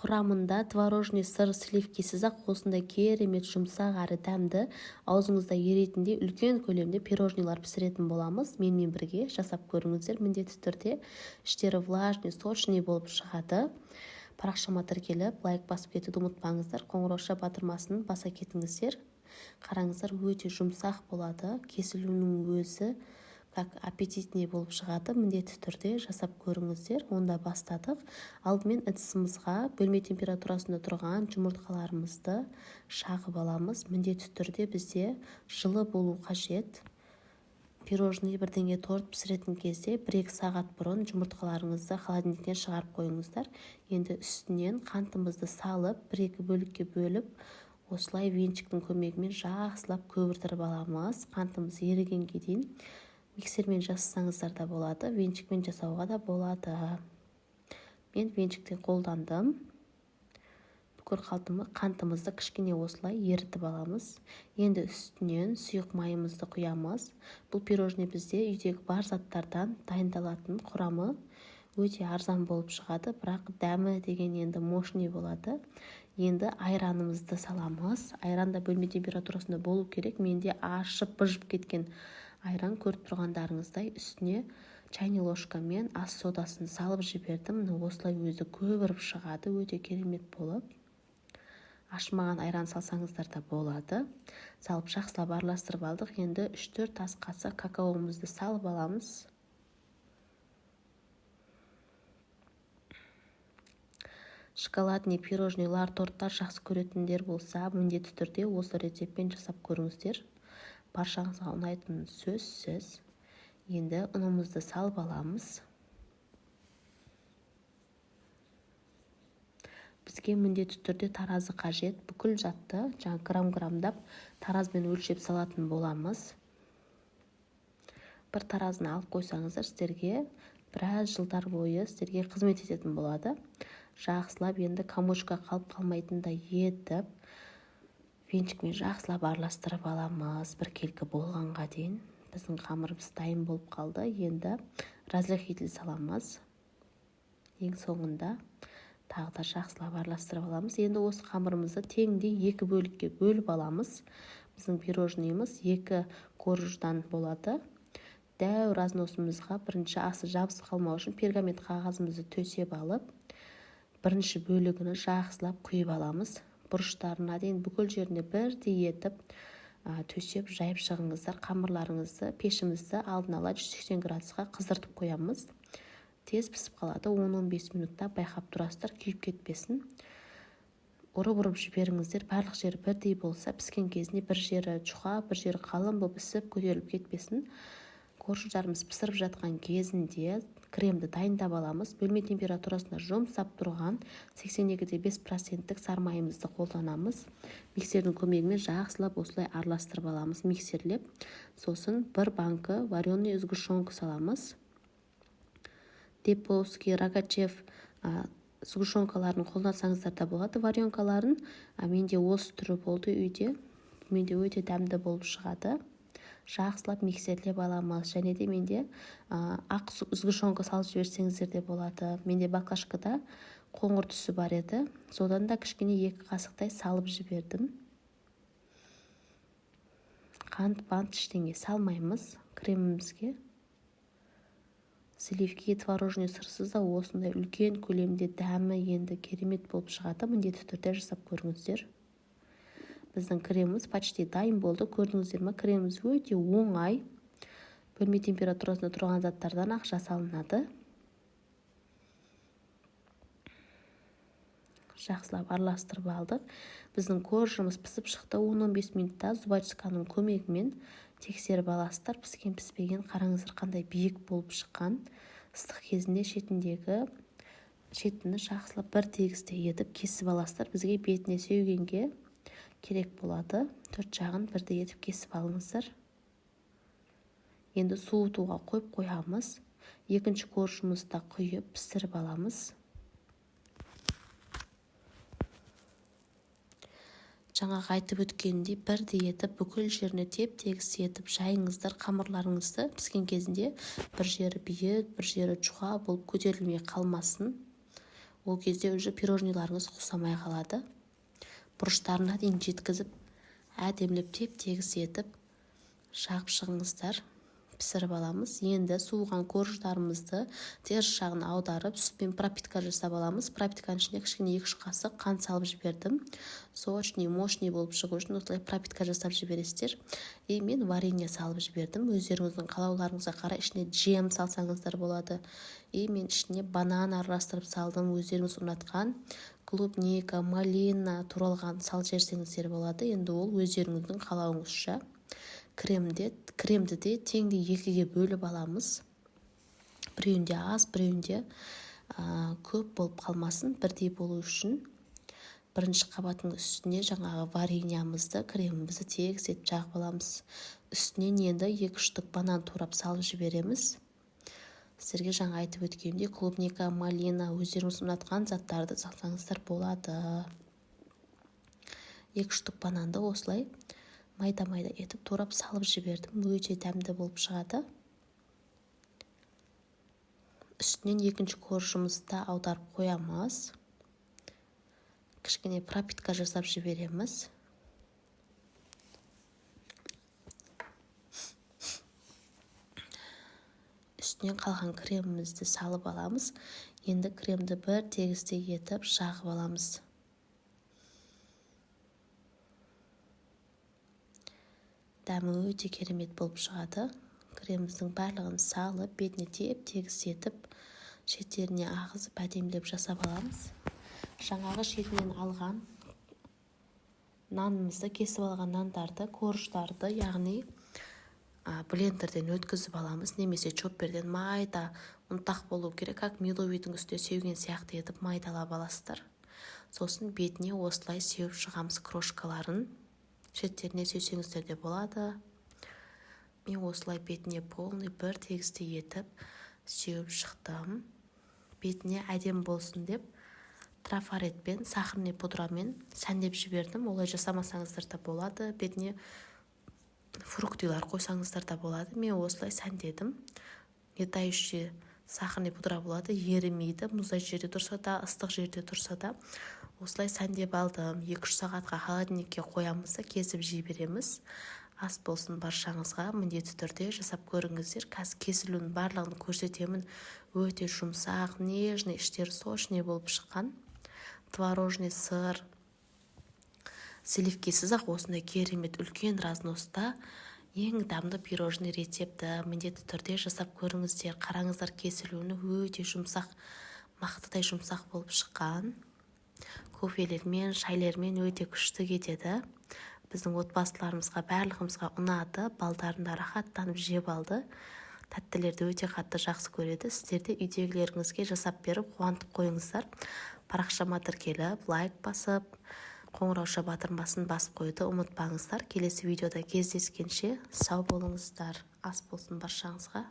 Құрамында творожный сыр, сливкисіз-ақ осындай керемет жұмсақ әрі дәмді, аузыңызда еритіндей үлкен көлемде пирожныйлар пісіретін боламыз. Менімен бірге жасап көріңіздер, міндетті түрде іштері влажный, сочный болып шығады. Парақшама тіркеліп, лайк басып кетуді ұмытпаңыздар, қоңырауша батырмасын баса кетіңіздер. Қараңыздар, өте жұмсақ болады, кесілуінің өзі как аппетитный болып шығады. Міндетті түрде жасап көріңіздер. Онда бастадық. Алдымен ыдысымызға бөлме температурасында тұрған жұмыртқаларымызды шағып аламыз. Міндетті түрде бізде жылы болу қажет. Пирожный, бірдеңе, торт пісіретін кезде 1-2 сағат бұрын жұмыртқаларыңызды холодильниктен шығарып қойыңыздар. Енді үстінен қантымызды салып, 1-2 бөлікке бөліп, осылай венчиктің көмегімен жақсылап көбіртіріп аламыз қантымыз ерігенге дейін. Миксермен жасасаңыздар да болады, венчикпен жасауға да болады. Мен венчиктен қолдандым. Бүкіл қантымызды кішкене осылай ерітіп аламыз. Енді үстінен сұйық майымызды құямыз. Бұл пирожный бізде үйдегі бар заттардан дайындалатын, құрамы өте арзан болып шығады, бірақ дәмі деген енді мощный болады. Енді айранымызды саламыз. Айран да бөлме температурасында болу керек. Менде ашып, быжып кеткен айран, көріп тұрғандарыңыздай. Үстіне чайный ложкамен ас содасын салып жібердім. Міне, осылай өзі көбіріп шығады өте керемет болып. Ашымаған айран салсаңыздар да болады. Салып, жақсылап араластырып алдық. Енді 3-4 ас қасық какаомызды салып аламыз. Шоколадный пирожныйлар, торттар жақсы көретіндер болса, міндетті түрде осы рецептпен жасап көріңіздер, баршаңызға ұнайтыны сөзсіз. Енді ұнымызды салып аламыз. Бізге міндетті түрде таразы қажет. Бүкіл затты жаңа грамм-граммдап таразбен өлшеп салатын боламыз. Бір таразыны алып қойсаңыздар, сіздерге біраз жылдар бойы сіздерге қызмет ететін болады. Жақсылап енді комочка қалып қалмайтындай етіп, венчикмен жақсылап араластырып аламыз біркелкі болғанға дейін. Біздің қамырымыз дайын болып қалды. Енді разрыхлитель саламыз. Ең соңында тағы да жақсылап араластырып аламыз. Енді осы қамырымызды теңдей екі бөлікке бөліп аламыз. Біздің пирожныйымыз екі корждан болады. Дәу разносымызға бірінші асы жабысып қалмау үшін пергамент қағазымызды төсеп алып, бірінші бөлігіні жақсылап құйып аламыз. Бұрыштарына дейін, бүкіл жеріне бірдей етіп төсеп, жайып шығыңыздар қамырларыңызды. Пешімізді алдын ала 180 градусқа қыздыртып қоямыз. Тез пісіп қалады, 10-15 минутта. Байқап тұрасыздар, күйіп кетпесін. Ұрып-ұрып жіберіңіздер, барлық жері бірдей болса, піскен кезінде бір жері жұқа, бір жері қалың болып ісіп, көтеріліп кетпесін. Корждарымыз пісіріп жатқан кезінде кремді дайындап аламыз. Бөлме температурасында жұмсап тұрған 82,5 проценттік сары майымызды қолданамыз. Миксердің көмегімен жақсылап осылай араластырып аламыз миксерлеп. Сосын бір банкі вареный сгущенка саламыз. Деповский, Рогачев сгущенкаларын қолдансаңыздар да болады, варенкаларын. Менде осы түрі болды үйде, менде өте дәмді болып шығады. Жақсылап миксерлеп аламыз. Және де менде ақ сгущенка салып жіберсеңіздер де болады. Менде баклажкада қоңыр түсі бар еді, содан да кішкене 2 қасықтай салып жібердім. Қант бант ештеңе салмаймыз кремімізге. Сливки, творожный сырсыз да осындай үлкен көлемде дәмі енді керемет болып шығады. Міндетті түрде жасап көріңіздер. Біздің креміміз почти дайын болды. Көрдіңіздер ме, креміміз өте оңай, бөлме температурасында тұрған заттардан ақ жасалынады. Жақсылап араластырып алдық. Біздің коржымыз пісіп шықты. 10-15 минутта зубочистканың көмегімен тексеріп аласыздар піскен, піспеген. Қараңыздар, қандай биік болып шыққан. Ыстық кезінде шетіндегі шетіні жақсылап бір тегістей етіп кесіп аласыздар. Бізге бетіне сеугенге керек болады. Төрт жағын бірдей етіп кесіп алыңыздар. Енді суытуға қойып қоямыз. Екінші коржымызды да құйып, пісіріп аламыз. Жаңағы айтып өткенімдей, бірдей етіп бүкіл жеріне теп-тегіс етіп жайыңыздар қамырларыңызды. Піскен кезінде бір жері биік, бір жері жұқа болып көтерілмей қалмасын. Ол кезде уже пирожныйларыңыз ұқсамай қалады. Бұрыштарына дейін жеткізіп, әдемілеп теп-тегіс етіп жағып шығыңыздар. Пісіріп аламыз. Енді суыған корждарымызды теріс жағын аударып, сүтпен пропитка жасап аламыз. Пропитканың ішіне кішкене 2-3 қасық қант салып жібердім. Сочный, мощный болып шығу үшін осылай пропитка жасап жібересіздер. И мен варенье салып жібердім. Өздеріңіздің қалауларыңызға қарай ішіне джем салсаңыздар болады. И мен ішіне банан араластырып салдым. Өздеріңіз ұнатқан клубника, малина туралған салып жіберсеңіздер болады. Енді ол өздеріңіздің қалауыңызша. Кремді де теңдей екіге бөліп аламыз. Біреуінде аз, біреуінде көп болып қалмасын, бірдей болу үшін. Бірінші қабаттың үстіне жаңағы вареньямызды, кремімізді тегіс етіп жағып аламыз. Үстінен енді 2 штук банан турап салып жібереміз. Сіздерге жаңа айтып өткенімдей, клубника, малина, өздеріңіз ұнатқан заттарды салсаңыздар болады. 2 штук бананды осылай майда-майда етіп турап салып жібердім. Өте дәмді болып шығады. Үстінен екінші коржымызды аударып қоямыз. Кішкене пропитка жасап жібереміз. Үстінен қалған кремімізді салып аламыз. Енді кремді бір тегістей етіп жағып аламыз. Дәмі өте керемет болып шығады. Креміміздің барлығын салып, бетіне теп-тегіс етіп, шеттеріне ағызып әдемілеп жасап аламыз. Жаңағы шетінен алған нанымызды, кесіп алған нандарды, корждарды, яғни блендерден өткізіп аламыз, немесе чопперден майда ұнтақ болу керек, как медовидің үстіне сеуген сияқты етіп майдалап аласыздар. Сосын бетіне осылай сеуіп шығамыз крошкаларын. Шеттеріне сеусеңіздер де болады. Мен осылай бетіне полный бір тегістей етіп сеуіп шықтым. Бетіне әдем болсын деп трафаретпен, сахарный пудрамен сәндеп жібердім. Олай жасамасаңыздар да болады. Бетіне фруктылар қойсаңыздар да болады. Мен осылай сәндедім. Не тающий сахарный пудра болады, ерімейді. Мұздай жерде тұрса да, ыстық жерде тұрса да осылай сәндеп алдым. 2-3 сағатқа холодильникке қоямыз да кесіп жей береміз. Ас болсын баршаңызға, міндетті түрде жасап көріңіздер. Қазір кесілуінің барлығын көрсетемін. Өте жұмсақ, нежный, іштері сочный болып шыққан. Творожный сыр, сливкесіз-ақ осындай керемет үлкен разноста ең дәмді пирожный рецепті міндетті түрде жасап көріңіздер. Қараңыздар, кесілуіні өте жұмсақ, мақтадай жұмсақ болып шыққан. Кофелермен, шайлермен өте күшті кетеді. Біздің отбасыларымызға, барлығымызға ұнады. Балдарым да рахаттанып жеп алды. Тәттілерді өте қатты жақсы көреді. Сіздер де үйдегілеріңізге жасап беріп, қуантып қойыңыздар. Парақшама тіркеліп, лайк басып, қоңырауша батырмасын басып қоюды ұмытпаңыздар. Келесі видеода кездескенше сау болыңыздар. Ас болсын баршаңызға.